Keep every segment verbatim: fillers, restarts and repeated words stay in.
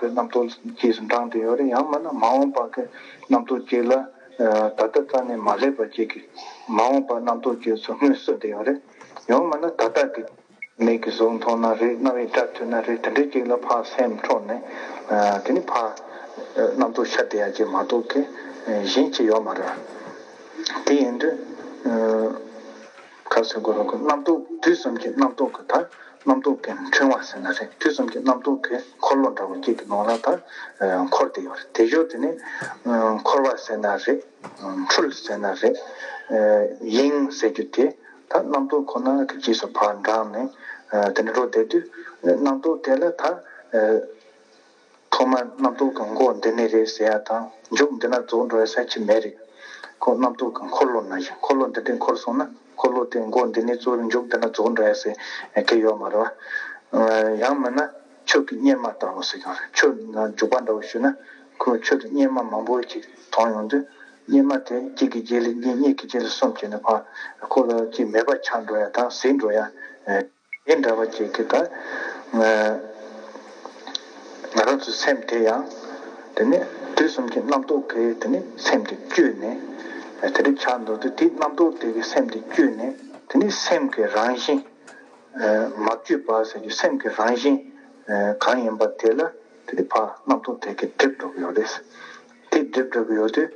པའི་རྣམ་རྟོག་རྗེས་སུ་འབྲངས་ཏེ་ཡོད་རེད། ཡང་མིན་ན་མ་འོངས་པ་གི་རྣམ་རྟོག་ཅིག་ལ་ད་ལྟ་རྩ་ནས་མ་སླེབས་པ་ཅིག་གི་མ་འོངས་པ་རྣམ་རྟོག་རྗེས་སུ་སྔོན་གསོས་ཏེ་ཡོད་རེད། ཡང་མིན་ན་ད་ལྟ་གི་མིག་གིས་གཟུགས་མཐོང་ན་རེད། རྣ་བས་སྒྲ་ཐོས་ན་རེད། དེ་འདྲའི་ཅིག་ལ་ཕར་སེམས་འཕྲོག་ནས་དེ་ནི་ཕར་རྣམ་རྟོག་ཤར་བསྡད་ཡ་ཅིག་མ་གཏོགས་གི་གཞན་ཅིག་ཡོད་མ་རེད། དེ་ཡིན་དུས། ག་ཟེར་དགོས་རེད། རྣམ་རྟོག་དུས་གསུམ་གྱི་རྣམ་རྟོག་གི་ད་རྣམ་རྟོག་གི་འཕྲེང་བ་ཟེར་ན་རེད། དུས་གསུམ་གྱི་རྣམ་རྟོག་གི་འཁོར་ལོ་འདྲ་བོ་གཅིག་གི་ནང་ལ་ད་འཁོར་ཏེ་ཡོད་རེད། དེ་བཞིན་དུ་ནི་འཁོར་བ་ཟེར་ན་རེད། འཁྲུལ་ཟེར་ན་རེད། དབྱིངས་ཟེར་རྒྱུ་དེ་ད་རྣམ་རྟོག་ཁོ་ན་གི་རྗེས་སུ་ཕར་འབྲངས་ནས་དེ་འདྲ་འགྲོ་བསྡད་དུས་རྣམ་རྟོག་དེ་ལ་ད། ཐོག་མར་རྣམ་རྟོག་གི་མགོ་འདི་ནས་རེད་ཟེར་ཡ་དང་། མཇུག་འདི་ན་རྫོགས་འགྲོ་ཡ་ས་ཅིག་མེད་རེད། ཁོ་རྣམ་རྟོག་གི་འཁོར་ལོ་ནང་བཞིན། འཁོར་ལོ་འདི་འདྲའི་འཁོར་སོང་ན་འཁོར་ལོ་དེ་མགོ་འདི་ནས་རྫོགས་རེད། མཇུག་འདི་ན་རྫོགས་འགྲོ་ཡ་ཟེར་གི་ཡོད་མ་རེད་བ། ཡང་མིན་ན་ཆོས་ཀྱི་གཉེར་མ་ལྟ་བུ་ཟེར་ཀྱང་རེད། ཆོས་ན་འཇུག་པ་འདྲ་བོ་ཞུས་ན་ཁོ་ཆོས་ཀྱི་གཉེར་མ་མང་པོ་ཅིག་མཐོང་ཡོང་དུས། གཉེར་མ་དེ་གཅིག་གི་རྗེས་ལ་གཉིས། གཉིས་ཀྱི་རྗེས་ལ་གསུམ་བྱས་ནས་ཕར་ཁོ་ལ་ཅིག་མེད་པ་ཆགས་འགྲོ་ཡ་དང་ཟད་འགྲོ་ཡ། དེ་འདྲ་བ་ཅིག་གིས་ད་ང་རང་ཚོའི་སེམས་དེ་ཡང་དེ་ནི་དུས་གསུམ་གྱི་རྣམ་རྟོག་གིས་དེ་ནི་སེམས་དེ་བསྐྱོད་ནས་དེ་འདྲ་ཆགས་འདུག་དུས། དེ་རྣམ་རྟོག་དེ་གིས་སེམས་དེ་བསྐྱོད་ནས་དེ་ནི་སེམས་ཀྱི་རང་བཞིན་མ་བཅོས་པ་ཟེར་རྒྱུ། སེམས་ཀྱི་རང་བཞིན་གང་ཡིན་པ་དེ་ལ་དེ་ནི་ཕར་རྣམ་རྟོག་དེ་གིས་སྒྲིབ་འགྲོ་གི་ཡོད་རེད། དེ་སྒྲིབ་འགྲོ་གི་ཡོད་དུས་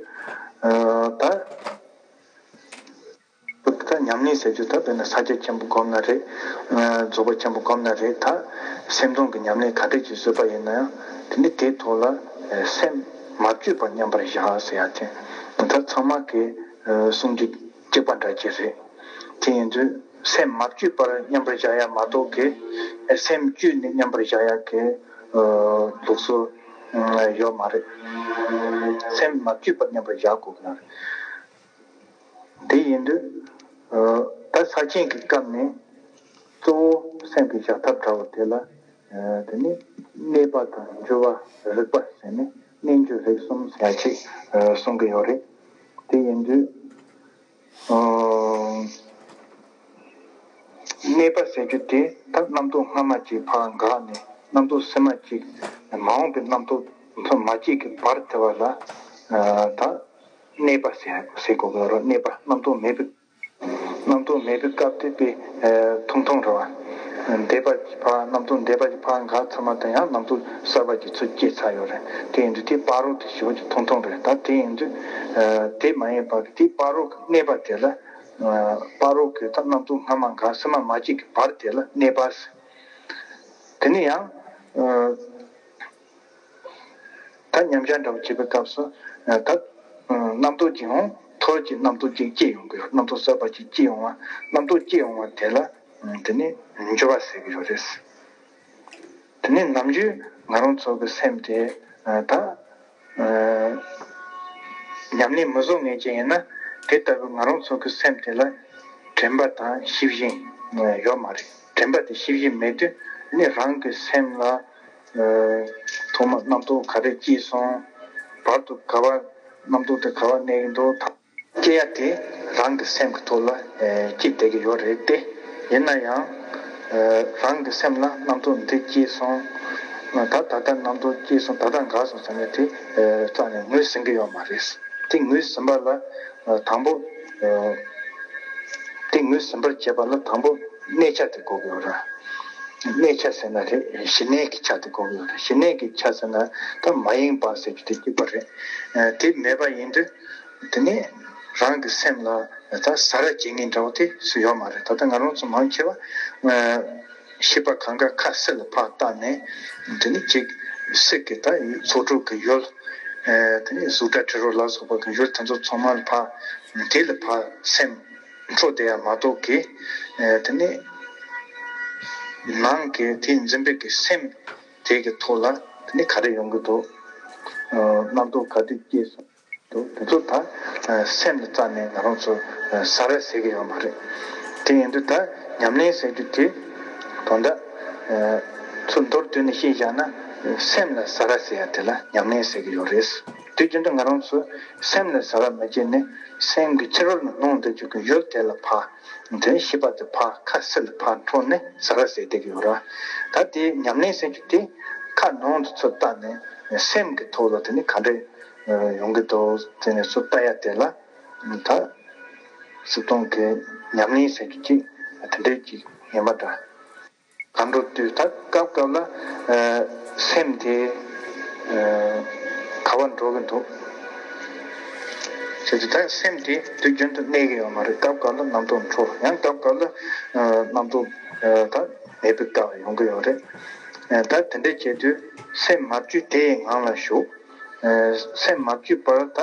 ད། ད་ཉམས་ལེན་ཟེར་རྒྱུ་ད་དཔེར་ན་ས་སྐྱ་ཆེན་པོ་བསྒོམ་ན་རེད། རྫོགས་པ་ཆེན་པོ་བསྒོམ་ན་རེད། ད་སེམས་སྟོང་གི་ཉམས་ལེན་ག་འདྲ་ཅིག་བཟོས་པ་ཡིན་ན་ཡང་དེ་ནི་དེའི་ཐོག་ལ་སེམས་མ་བཅོས་པ་མཉམ་པར་བཞག་ཟེར་ཡ་དེ་ད་ཚང་མ་གི་གསུང་རྒྱུ་གཅིག་པ་འདྲ་ཅིག་རེད། དེ་ཡིན་དུས་སེམས་མ་བཅོས་པར་མཉམ་པར་བཞག་ཡ་མ་གཏོགས་གི་སེམས་བཅོས་ནས་མཉམ་པར་བཞག་ཡ་གི་ལུགས་སྲོལ་ཡོད་མ་རེད། སེམས་མ་བཅོས་པར་མཉམ་པར་བཞག་དགོས་ཀྱི་ཡོད་རེད། དེ་ཡིན་དུས། ད་ས་ཆེན་གྱི་སྐབས་ནས་གཙོ་བོ་སེམས་ཀྱི་བཞག་ཐབས་འདྲ་བོ་དེ་ལ། དེ་ནི་གནས་པ་དང་འགྱུ་བ་རིག་པ་ཟེར་ནས་གནས་འགྱུ་རིག་གསུམ་ཟེར་ཡ་ཅིག་གསུང་གི་ཡོད་རེད། དེ་ཡིན་དུས། གནས་པ་ཟེར་རྒྱུ་དེ་ད་རྣམ་རྟོག་སྔ་མ་ཅིག་ཕར་འགགས་ནས་རྣམ་རྟོག་སེར་མ་ཅིག་མ་འོངས་པའི་རྣམ་རྟོག་མ་སྐྱེས་ཀྱི་བར་དེ་བ་ལ་ད། གནས་པ་ཟེར་ཟེར་དགོས་ཀྱི་རེད། གནས་པ་རྣམ་རྟོག་མེད་པའི། རྣམ་རྟོག་མེད་པའི་སྐབས་དེ་དཔེ་ཐུང་ཐུང་རེད་བ། འདས་པ་ཅིག་ཕར་རྣམ་རྟོག་འདས་པ་ཅིག་ཕར་འགག་ཚར་མ་ཐག་ཡང་རྣམ་རྟོག་གསར་པ་ཅིག་ཚུར་སྐྱེས་ཚར་ཡོད་རེད། དེ་ཡིན་དུས་དེ་བར་རོ་དེ་ཞེ་པོ་ཅིག་ཐུང་ཐུང་རེད། ད་དེ་ཡིན་དུས་དེ་མ་ཡིན་པ་གི་དེ་བར་རོ་གི་གནས་པ་དེ་ལ། བར་རོ་གི་ད་རྣམ་རྟོག་སྔ་མ་འགག་སེར་མ་མ་སྐྱེས་ཀྱི་བར་དེ་ལ་གནས་པ་ཟེར། དེ་ནས་ཡང་། ད་མཉམ་གཞག་འདྲ་བོ་བྱེད་པའི་སྐབས་སུ། ད་རྣམ་རྟོག་ཅིག་ཡོང་། ཐོག་ཅིག་རྣམ་རྟོག་ཅིག་སྐྱེ་ཡོང་གི་ཡོད། རྣམ་རྟོག་གསར་པ་ཅིག་སྐྱེ་ཡོང་བ། རྣམ་རྟོག་སྐྱེ་ཡོང་བ་དེ་ལ་དེ་ནི་འགྱུ་བ་ཟེར་གི་ཡོད་རེད། དེ་ནི་ནམ་རྒྱུན་ང་རང་ཚོ་གི་སེམས་དེ་ད་ཉམས་ལེན་མི་བཟོ་མཁན་ཅིག་ཡིན་ན། དེ་ལྟ་བུ་ང་རང་ཚོ་གི་སེམས་དེ་ལ་དྲན་པ་དང་ཤེས་བཞིན་ཡོད་མ་རེད། དྲན་པ་དེ་ཤེས་བཞིན་མེད་དུས་ནི་རང་གི་སེམས་ལ། ཐོག་མ་རྣམ་རྟོག་ག་རེ་སྐྱེས་སོང་། བར་དུ་ག་བ་རྣམ་རྟོག་དེ་ག་བ་གནས་ཀྱི་འདུག་ད་སྐྱེ་ཡ་དེ་རང་གི་སེམས་ཀྱི་ཐོག་ལ་སྐྱེས་བསྡད་ཀྱི་ཡོད་རེད་དེ། ཡིན་ན་ཡང་རང་གི་སེམས་ལ་རྣམ་རྟོག་འདི་སྐྱེས་སོང་། ད་ད་ལྟ་རྣམ་རྟོག་སྐྱེས་སོང་། ད་ལྟ་འགག་སོང་ཟེར་ནས་དེ་རྩ་ནས་ངོས་ཟིན་གྱི་ཡོད་མ་རེད། དེ་ངོས་ཟིན་པ་ལ་དང་པོ། དེ་ངོས་ཟིན་པར་བྱེད་པ་ལ་དང་པོ་གནས་ཆ་དེ་དགོས་ཀྱི་ཡོད་རེད། གནས་ཆ་ཟེར་ན་རེད། ཞི་གནས་ཀྱི་ཆ་དེ་དགོས་ཀྱི་ཡོད་རེད། ཞི་གནས་ཀྱི་ཆ་ཟེར་ན་ད་མ་ཡེངས་པ་ཟེར་རྒྱུ་དེ་གཅིག་པ་རེད། དེ་མེད་པ་ཡིན་དུས་དེ་ནས་རང་གི་སེམས་ལ་ད་ཟ་ར་བྱེད་མཁན་འདྲ་བོ་དེ་སུ་ཡོད་མ་རེད། ད་ལྟ་ང་རང་ཚོ་མང་ཆེ་བ་ཤེས་པ་གང་ག་ཁ་གསལ་ལ་ཕར་བལྟས་ནས་དེ་ནས་ཅིག་གསེར་གྱི་ད་ཚོགས་དྲུག་གི་ཡུལ། དེ་ནས་གཟུགས་སྒྲ་དྲི་རོ་ལ་སོགས་པ་གི་ཡུལ་དེ་ཚོ་ཚང་མ་ལ་ཕར་དེ་ལ་ཕར་སེམས་འཕྲོ་བསྡད་ཡ་མ་གཏོགས་ཀྱི། དེ་ནས་ནང་གི་དེ་འཛིན་པའི་གི་སེམས་དེ་གི་ཐོག་ལ་དེ་ནས་ག་རེ་ཡོང་གི་འདུག་རྣམ་རྟོག་ག་དུས་སྐྱེས་སོང་འདུག་དེ་ཚོ་ད་སེམས་ལ་རྩ་ནས་ང་རང་ཚོ་ཟ་ར་ཟེར་གི་ཡོད་མ་རེད། དེ་ཡིན་དུས་ད་ཉམས་ལེན་ཟེར་རྒྱུ་དེ་དོན་དག་ཚུར་མདོར་བསྡུས་ནས་བཤད་བཞག་ན་སེམས་ལ་ཟ་ར་ཟེར་ཡ་དེ་ལ་ཉམས་ལེན་ཟེར་གི་ཡོད་རེད། དུས་རྒྱུན་དུ་ང་རང་ཚོ་སེམས་ལ་ཟ་ར་མ་བྱས་ནས་སེམས་ཀྱི་ཕྱི་རོལ་ནས་སྣང་བསྡད་རྒྱུ་གི་ཡུལ་དེ་ལ་ཕར་དེ་ཤེས་པ་དེ་ཕར་ཁ་གསལ་ལ་ཕར་འཕྲོ་ནས་ཟ་ར་ཟེར་བསྡད་ཀྱི་ཡོད་ར། ད་དེ་ཉམས་ལེན་ཟེར་རྒྱུ་དེ་ ཁ་ནང་དུ་ཚུར་བལྟས་ནས་སེམས་ཀྱི་ཐོག་ལ་དེ་ནི་ག་འདྲས་ཡོང་གི་འདུག་དེ་ནས་ཚུར་ལྟ་ཡ་དེ་ལ་ད་སྲིད་སྟོང་གི་ཉམས་ལེན་ཟེར་རྒྱུ་ཅིག་དེ་འདྲས་ཅིག་ཡིན་པ་འདྲ། གང་འགྲོ་དུས་ད་སྐབས་སྐབས་ལ་ཨ་སེམས་དེ་ཨ་ག་བར་འགྲོ་གི་འདུག་ཟེར་དུས་ད་སེམས་དེ་དུས་རྒྱུན་དུ་གནས་ཀྱི་ཡོད་མ་རེད། སྐབས་སྐབས་ལ་རྣམ་རྟོག་འཕྲོ། ཡང་སྐབས་སྐབས་ལ་ཨ་རྣམ་རྟོག་ཨ་ད་མེད་པའི་སྐབས་ཡོང་གི་ཡོད་རེད། ཨ་ད་དེ་འདྲ་བྱེད་དུས་སེམས་མ་བཅོས་དེའི་ངང་ལ་བཞུགས། ཨ་སེམས་མ་བཅོས་པར་ད་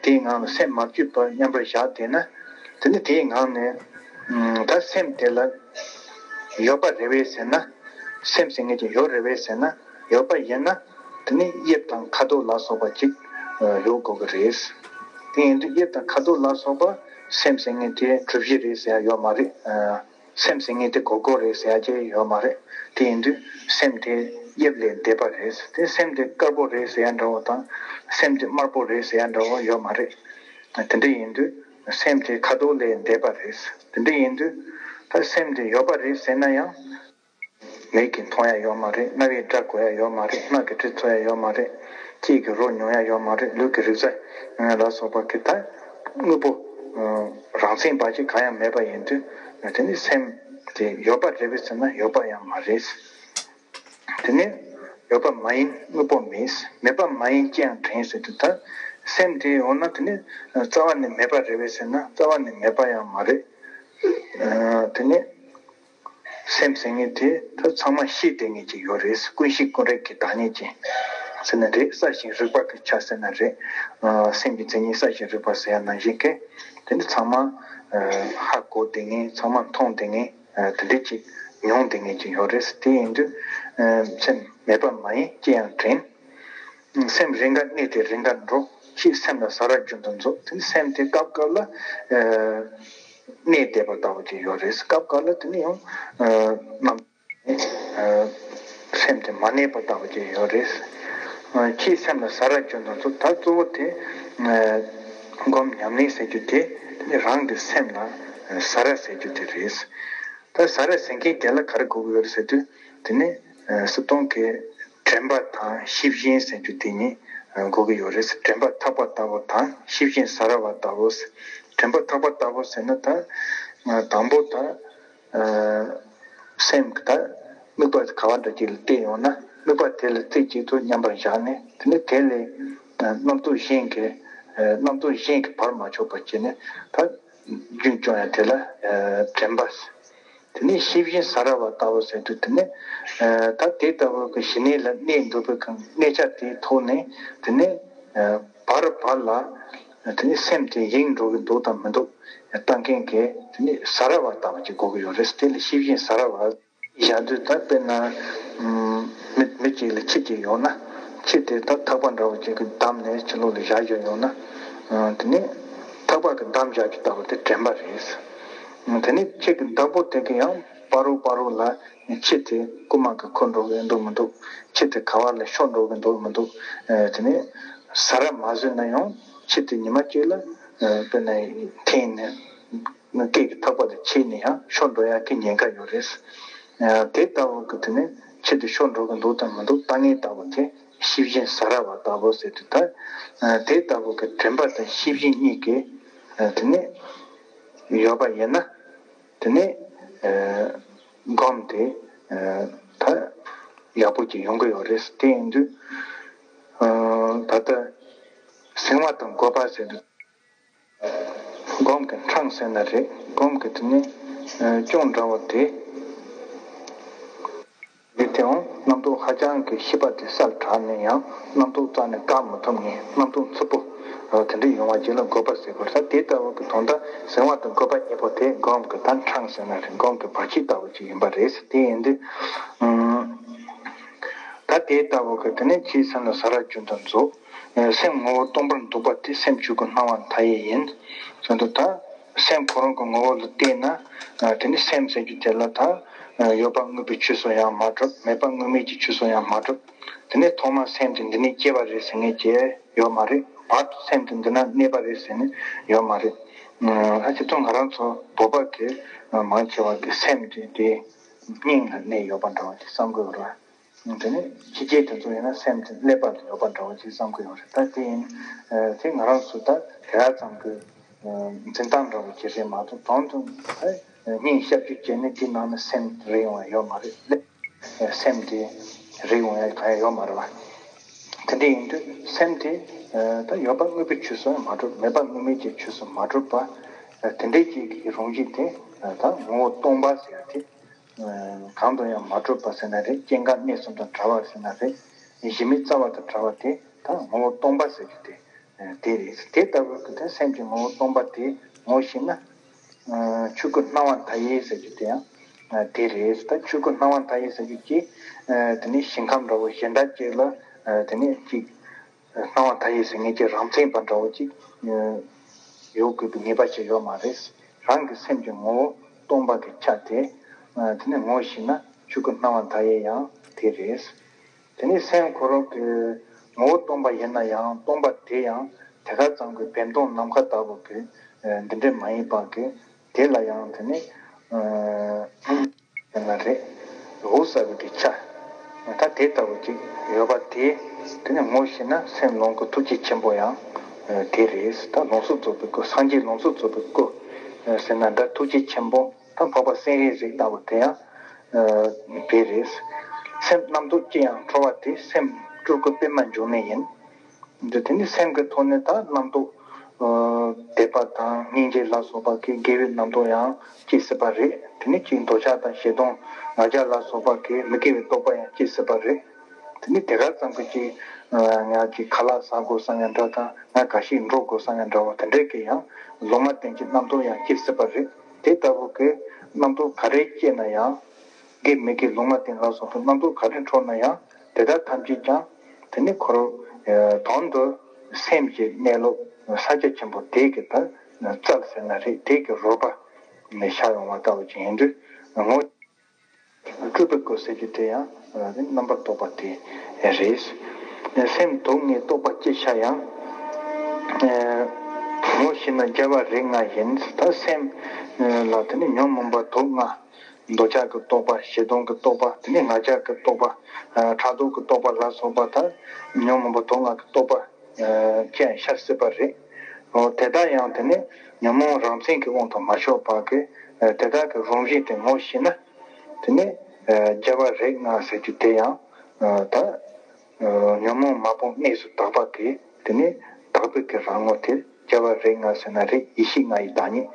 དེའི་ངང་ལ་སེམས་མ་བཅོས་པར་མཉམ་པར་བཞག་བསྡད་ན། དེ་ནི་དེའི་ངང་ནས་ཨ་ད་སེམས་དེ་ལ་ཡོད་པ་རེད་པས་ཟེར་ན། སེམས་ཟེར་མཁན་ཅིག་ཡོད་རེད་པས་ཟེར་ན། ཡོད་པ་ཡིན་ན་དེ་ནི་དབྱིབས་དང་ཁ་དོག་ལ་སོགས་པ་ཅིག་ཡོད་དགོས་ཀྱི་རེད། དེ་ཡིན་དུས་དབྱིབས་དང་ཁ་དོག་ལ་སོགས་པ་སེམས་ཟེར་མཁན་དེ་གྲུ་བཞི་རེད་ཟེར་ཡ་ཡོད་མ་རེད། སེམས་ཟེར་མཁན་དེ་སྒོར་སྒོར་རེད་ཟེར་ཡ་ཅིག་ཡོད་མ་རེད། དེ་ཡིན་དུས་སེམས་དེ་དབྱིབས་ལས་འདས་པ་རེད། དེ་སེམས་དེ་དཀར་པོ་རེད་ཟེར་ཡ་འདྲ་བོ་དང་། སེམས་དེ་དམར་པོ་རེད་ཟེར་ཡ་འདྲ་བོ་ཡོད་མ་རེད། དེ་འདྲ་ཡིན་དུས་སེམས་དེ་ཁ་དོག་ལས་འདས་པ་རེད། དེ་འདྲ་ཡིན་དུས་ད་སེམས་དེ་ཡོད་པ་རེད་ཟེར་ན་ཡང་། མིག་གིས་མཐོང་ཡ་ཡོད་མ་རེད། རྣ་བས་སྒྲ་གོ་ཡ་ཡོད་མ་རེད། སྣ་གིས་དྲི་ཚོར་ཡ་ཡོད་མ་རེད། ལྕེ་གིས་རོ་མྱོང་ཡ་ཡོད་མ་རེད། ལུས་ཀྱིས་རེག་བྱ་ལ་སོགས་པ་གི་ད་དངོས་པོ་རང་མཚན་པ་ཅིག་གང་ཡང་མེད་པ་ཡིན་དུས། དེ་ནི་སེམས་དེ་ཡོད་པ་རེད་པས་ཟེར་ན་ཡོད་པ་ཡང་མ་རེད། དེ་ནི་ཡོད་པ་མ་ཡིན་དངོས་པོ་མེད། མེད་པ་མ་ཡིན་ཅི་ཡང་དྲན་ཟེར་དུས་ད་སེམས་དེ་འོ་ན་དེ་ནི་རྩ་བ་ནས་མེད་པ་རེད་པས་ཟེར་ན་རྩ་བ་ནས་མེད་པ་ཡང་མ་རེད། དེ་ནི་སེམས་ཟེར་མཁན་དེ་ད་ཚང་མ་ཤེས་བསྡད་མཁན་ཅིག་ཡོད་རེད། ཀུན་ཤེས་ཀུན་རིག་གི་བདག་ཉིད་ཅིག་ཟེར་ན་རེད། གསལ་ཞིང་རིག་པ་གི་ཆ་ཟེར་ན་རེད། སེམས་ཀྱི་མཚན་ཉིད་གསལ་ཞིང་རིག་པ་ཟེར་ཡ་ནང་བཞིན་གྱི་དེ་ནི་ཚང་མ་ཧ་གོ་བསྡད་མཁན། ཚང་མ་མཐོང་བསྡད་མཁན། དེ་འདྲ་ཅིག་མྱོང་བསྡད་མཁན་ཅིག་ཡོད་རེད། དེ་ཡིན་དུས་སེམས་མེད་པ་མ་ཡིན་ཅི་ཡང་དྲན། སེམས་རེ་འགའ་གནས་ཏེ་རེ་འགའ་འགྲོ། ཕྱིས་སེམས་ལ་ས་ར་རྒྱུན་དུ་འཛུགས། དེ་ནི་སེམས་དེ་སྐབས་སྐབས་ལ་ཨ་གནས་བསྡད་པ་ལྟ་བུ་ཅིག་ཡོད་རེད། སྐབས་སྐབས་ལ་དེ་ནི་ཡང་ཨ་རྣམ་ཨ་སེམས་དེ་མ་གནས་པ་ལྟ་བུ་ཅིག་ཡོད་རེད། ཨ་ཕྱིས་སེམས་ལ་ས་ར་རྒྱུན་དུ་འཛུགས། ད་གཙོ་བོ་དེ་ཨ་སྒོམ་ཉམས་ལེན་ཟེར་རྒྱུ་དེ་དེ་ནི་རང་གི་སེམས་ལ་ཨ་ས་ར་ཟེར་རྒྱུ་དེ་རེད། ད་ས་ར་ཟེར་མཁན་དེ་ལ་ག་རེ་གོ་གི་ཡོད་རེད་ཟེར་དུས། དེ་ནི་ཨ་སྲིད་སྟོང་གི་དྲན་པ་དང་ཤེས་བཞིན་ཟེར་རྒྱུ་དེ་གཉིས་ཨ་གོ་གི་ཡོད་རེད། དྲན་པ་ཐག་པ་ལྟ་བུ་དང་ཤེས་བཞིན་ས་ར་བ་ལྟ་བུ། དྲན་པ་ཐག་པ་ལྟ་བུ་ཟེར་ན་ད་ཨ་དང་པོ་ད་ཨ་སེམས་ཀྱི་ད་དམིགས་པ་ག་བ་འདྲ་ཅིག་ལ་གཏད་ཡོང་ན། དམིགས་པ་དེ་ལ་རྩེ་གཅིག་ཏུ་མཉམ་པར་བཞག་ནས། དེ་ནི་དེ་ལས་ཨ་རྣམ་རྟོག་གཞན་གྱི་ཨ་རྣམ་རྟོག་གཞན་གྱིས་བར་མ་ཆོད་པ་བྱས་ནས་ད་རྒྱུན་སྐྱོང་ཡ་དེ་ལ་ཨ་དྲན་པ། དེ་ནས་ཤེས་བཞིན་ས་ར་བ་ལྟ་བུ་ཟེར་དུས། དེ་ནས་ཨ་ད་དེ་ལྟ་བུ་གི་ཞི་གནས་ལ་གནས་འདུག་པའི་གི་གནས་ཆ་དེའི་ཐོག་ནས། དེ་ནས་ཨ་བར་བར་ལ་དེ་ནས་སེམས་དེ་གཡེང་འགྲོ་གི་འདུག་དང་མི་འདུག་ལྟ་མཁན་གྱི་དེ་ནས་ས་ར་བ་ལྟ་བུ་ཅིག་གོ་གི་ཡོད་རེད། དེ་ལ་ཤེས་བཞིན་ས་ར་བ་བཞག་དུས། ད་དཔེར་ན་ཨ་མི་མི་གཅིག་ལ་ཁྱི་གཅིག་ཡོད་ན། ཁྱི་དེ་ད་ཐག་པ་འདྲ་བོ་ཅིག་གིས་བསྡམས་ནས་ཕྱི་ལོགས་ལ་བཞག་བཞག་ཡོང་ན། ཨ་དེ་ནས་ཐག་པ་གིས་བསྡམས་བཞག་རྒྱུ་ལྟ་བུ་དེ་དྲན་པ་རེད། དེ་ནས་ཁྱི་གི་བདག་པོ་དེ་གིས་ཡང་བར་དུ་བར་དུ་ལ་ཁྱི་དེ་རྐུ་མ་གིས་འཁུར་འགྲོ་གི་འདུག་མི་འདུག་ཁྱི་དེ་ག་བ་ལ་ཤོར་འགྲོ་གི་འདུག་མི་འདུག་ཨ་དེ་ནས་ས་ར་མ་བཟོས་ན་ཡང་ཁྱི་དེ་ཉི་མ་གཅིག་ལ་ཨ་དཔེར་ན་འཐེན་ནས་སྐེ་གི་ཐག་པ་དེ་ཆད་ནས་ཡང་ཤོར་འགྲོ་ཡག་གི་ཉེན་ཁ་ཡོད་རེད། ཨ་དེ་ལྟ་བུ་གི་དེ་ནས་ཁྱི་དེ་ཤོར་འགྲོ་གི་འདུག་དང་མི་འདུག་ལྟ་མཁན་ལྟ་བུ་དེ་ཤེས་བཞིན་ས་ར་བ་ལྟ་བུ་ཟེར་དུས། ད་ཨ་དེ་ལྟ་བུ་གི་དྲན་པ་དང་ཤེས་བཞིན་གཉིས་ཀྱི་ཨ་དེ་ནས་ཡོད་པ་ཡིན་ན། དེ་ནས་ཨ་སྒོམ་དེ་ཨ་ད་ཡག་པོ་ཅིག་ཡོང་གི་ཡོད་རེད། དེ་ཡིན་དུས་ཨ་ད་ལྟ་གཟིང་བ་དང་རྒོད་པ་ཟེར་དུས། སྒོམ་གྱི་འཕྲང་ཟེར་ན་རེད། སྒོམ་གྱི་དེ་ནི་ཨ་ཅུང་འདྲ་བོ་དེ། དེ་དེའང་རྣམ་རྟོག་ཧ་ཅང་གི་ཤེས་པ་དེ་གསལ་དྲགས་ནས་ཡང་རྣམ་རྟོག་རྩ་ནས་བཀག་མི་ཐུབ་མཁན། རྣམ་རྟོག་འཚུབ་པོ་དེ་འདྲ་ཡོང་བ་ཅིག་ལ་རྒོད་པ་ཟེར་དགོས་རེད། དེ་ལྟ་བུ་གི་དོན་དག་གཟིང་བ་དང་རྒོད་པ་གཉིས་པོ་དེ་སྒོམ་གྱི་ད་འཕྲང་ཟེར་ན་རེད། སྒོམ་གྱི་བར་ཆད་ལྟ་བུ་ཅིག་ཡིན་པ་རེད། དེ་ཡིན་དུས་ཨ་ད་དེ་ལྟ་བུ་གི་དེ་ནས་ཕྱིའི་སེམས་ལ་ས་ར་རྒྱུན་དུ་འཛུགས། སེམས་ངོ་བོ་སྟོང་པར་འདུག་པ་དེ་སེམས་ཆོས་ཀྱི་སྣང་བ་མཐའ་ཡས་ཡིན། ཟེར་དུས་ད་སེམས་ཁོ་རང་གི་ངོ་བོ་ལ་བལྟས་ན། དེ་ནི་སེམས་ཟེར་རྒྱུ་དེ་ལ་ད་ཡོད་པ་དངོས་པོའི་ཆོས་སུ་ཡང་མ་གྲུབ། མེད་པ་དངོས་མེད་ཀྱི་ཆོས་སུ་ཡང་མ་གྲུབ། དེ་ནས་ཐོག་མར་སེམས་དེ་འདི་ནས་སྐྱེས་པ་རེད་ཟེར་མཁན་ཅིག་ཡོད་མ་རེད། བར་དུ་སེམས་དེ་འདི་ན་གནས་པ་རེད་ཟེར་ནས་ཡོད་མ་རེད། ཨ་ཅེ་ཚོ་ང་རང་ཚོ་བོད་པ་གི་མང་ཆེ་བ་གི་སེམས་དེ་དེ་སྙིང་ལ་གནས་ཡོད་པ་འདྲ་བ་དེ་བསམ་དགོས་རེད། དེ་ནས་ཕྱི་རྒྱལ་དེ་ཚོ་ཡིན་ན་སེམས་དེ་ཀླད་པ་ལ་ཡོད་པ་འདྲ་བོ་ཅིག་བསམ་གྱི་ཡོད་རེད། ད་དེ་ཡིན་དེ་ང་རང་ཚོ་ད་དེ་ག་ཙམ་གྱི་འཛིན་སྟངས་འདྲ་བོ་ཅིག་རེད་མ་གཏོགས་དོན་དུ་སྙིང་ཞབས་ཞུ་བྱས་ནས་དེ་ནང་ནས་སེམས་རེད་ཡོང་ཡ་ཡོད་མ་རེད། སེམས་དེ་རེད་ཡོང་ཡ་གང་ཡང་ཡོད་མ་རེད་བ། དེ་འདྲ་ཡིན་དུས་སེམས་དེ་ད་ཡོད་པ་དངོས་པོའི་ཆོས་སུ་མ་གྲུབ། མེད་པ་དངོས་མེད་ཀྱི་ཆོས་སུ་མ་གྲུབ་པ། དེ་འདྲའི་ཅིག་གི་རང་བཞིན་དེ་ད་ངོ་བོ་སྟོང་པ་ཟེར་ཡ་དེ། གང་དུ་ཡང་མ་གྲུབ་པ་ཟེར་ན་རེད། སྐྱེ་འགག་གནས་གསུམ་དང་བྲལ་བ་ཟེར་ན་རེད། གཞི་མེད་རྩ་བ་དང་བྲལ་བ་དེ་ད་ངོ་བོ་སྟོང་པ་ཟེར་རྒྱུ་དེ་དེ་རེད། དེ་ལྟ་བུ་གི་དེ་སེམས་ཀྱི་ངོ་བོ་སྟོང་པ་དེ་ངོ་ཤེས་ན། ཆོས་སྐུ་སྣང་བ་མཐའ་ཡས་ཟེར་རྒྱུ་དེ་ཡང་དེ་རེད། ད་ཆོས་སྐུ་སྣང་བ་མཐའ་ཡས་ཟེར་རྒྱུ་ཀྱི་དེ་ནི་ཞིང་ཁམས་འདྲ་བོ་གཞན་དག་ཅིག་ལ་དེ་ནི་ཅིག་སྣང་བ་མཐའ་ཡས་ཟེར་མཁན་གྱི་རང་མཚན་པ་འདྲ་བོ་ཅིག་ཡོད་དགོས་པའི་ངེས་པ་ཅིག་ཡོད་མ་རེད། རང་གི་སེམས་ཀྱི་ངོ་བོ་སྟོང་པ་གི་ཆ་དེ་དེ་ནི་ངོ་ཤེས་ན་ཆོས་སྐུ་སྣང་བ་མཐའ་ཡས་ཡང་དེ་རེད། དེ་ནི་སེམས་ཁོ་རང་གི་ངོ་བོ་སྟོང་པ་ཡིན་ན་ཡང་སྟོང་པ་དེ་ཡང་དེ་ག་ཙམ་གྱི་བེམ་སྟོང་ནམ་མཁའ་ལྟ་བུ་གི་འདི་འདྲ་མ་ཡིན་པ་གི་དེ་ལ་ཡང་དེ་ནི། ཡང་ན་རེད། འོད་གསལ་བའི་གི་ཆ། ད་དེ་ལྟ་བུ་ཅིག་ཡོད་པ་དེ། དེ་ནི་ངོ་ཤེས་ན་སེམས་ལོངས་སྐུ་ཐུགས་རྗེ་ཆེན་པོ་ཡང་དེ་རེད། ད་ལོངས་སུ་རྫོགས་པའི་སྐུ། སངས་རྒྱས་ལོངས་སུ་རྫོགས་པའི་སྐུ་ཟེར་ན་འདྲ། ཐུགས་རྗེ་ཆེན་པོ་ད་འཕགས་པ་སྤྱན་རས་གཟིགས་ལྟ་བུ་དེ་ཡང་དེ་རེད། སེམས་རྣམ་རྟོག་ཅི་ཡང་ཁྲོ་བ་དེ་སེམས་སྤྲུལ་སྐུ་པདྨ་འབྱུང་གནས་ཡིན། འདི་དེ་ནི་སེམས་ཀྱི་ཐོག་ནས་ད་རྣམ་རྟོག་དད་པ་དང་སྙིང་རྗེ་ལ་སོགས་པ་གི་དགེ་བའི་རྣམ་རྟོག་ཡང་སྐྱེ་སྲིད་པ་རེད། དེ་ནི་གཅིག་འདོད་ཆགས་དང་ཞེ་སྡང་ང་རྒྱལ་ལ་སོགས་པ་གི་མི་དགེ་བའི་རྟོག་པ་ཡང་སྐྱེ་སྲིད་པ་རེད། དེ་ནི་དེ་ག་ཙམ་གྱི་གཅིག་ང་གཅིག་ཁ་ལག་ཟ་དགོས་བསམ་ཡང་འདྲ་དང་། ང་ག་ཤེད་འགྲོ་དགོས་བསམ་ཡང་འདྲ་བ་དེ་འདྲའི་གི་ཡང་ལུང་མ་བསྟན་གྱི་རྣམ་རྟོག་ཡང་སྐྱེ་སྲིད་པ་རེད། དེ་ལྟ་བུ་གི་རྣམ་རྟོག་ག་རེ་སྐྱེས་ན་ཡང་། དགེ་མི་དགེ་ལུང་མ་བསྟན་ལ་སོགས་པའི་རྣམ་རྟོག་ག་རེ་འཕྲོ་ན་ཡང་དེ་དག་ཐམས་ཅད་ཀྱང་དེ་ནི་ཁོ་རང་དོན་དུ་སེམས་ཀྱི་གནས་ལུགས་ས་སྐྱ་ཆེན་པོ་དེ་གི་ད་རྩལ་ཟེར་ན་རེད། དེ་གི་རོལ་པ་ནས་ཤར་ཡོང་བ་ལྟ་བུ་ཅིག་ཡིན་དུས། ངོ་སྤྲུལ་པའི་སྐུ་ཟེར་རྒྱུ་དེ་ཡང་རྣམ་པར་རྟོག་པ་དེ་རེད། སེམས་སྡུག་བསྔལ་རྟོག་པ་ཅི་ཤར་ཡང་། ངོ་ཤེས་ན་རྒྱལ་བ་རིགས་ལྔ་ཡིན། ད་སེམས་ལ་དེ་ནི་ཉོན་མོངས་པ་དུག་ལྔ། འདོད་ཆགས་ཀྱི་རྟོག་པ། ཞེ་སྡང་གི་རྟོག་པ། དེ་ནས་ང་རྒྱལ་གྱི་རྟོག་པ། ཕྲག་དོག་གི་རྟོག་པ་ལ་སོགས་པ་དང་། ཉོན་མོངས་པ་དུག་ལྔ་གི་རྟོག་པ་ཅན་ཤར་སྲིད་པ་རེད། འོ་དེ་དག་ཡང་དེ་ནས་ཉོན་མོངས་རང་མཚན་གྱི་དབང་དུ་མ་ཤོར་བར་གྱི། དེ་དག་གི་རང་བཞིན་དེ་ངོ་ཤེས་ན། དེ་ནས་རྒྱལ་བ་རིགས་ལྔ་ཟེར་རྒྱུ་དེ་ཡང་ད། ཉོན་མོངས་མ་སྤངས་གནས་སུ་དག་པ་གི་དེ་ནི་དག་པའི་གི་རང་ངོ་དེ་རྒྱལ་བ་རིགས་ལྔ་ཟེར་ན་རེད། ཡེ་ཤེས་ལྔ་ཡི་བདག་ཉིད་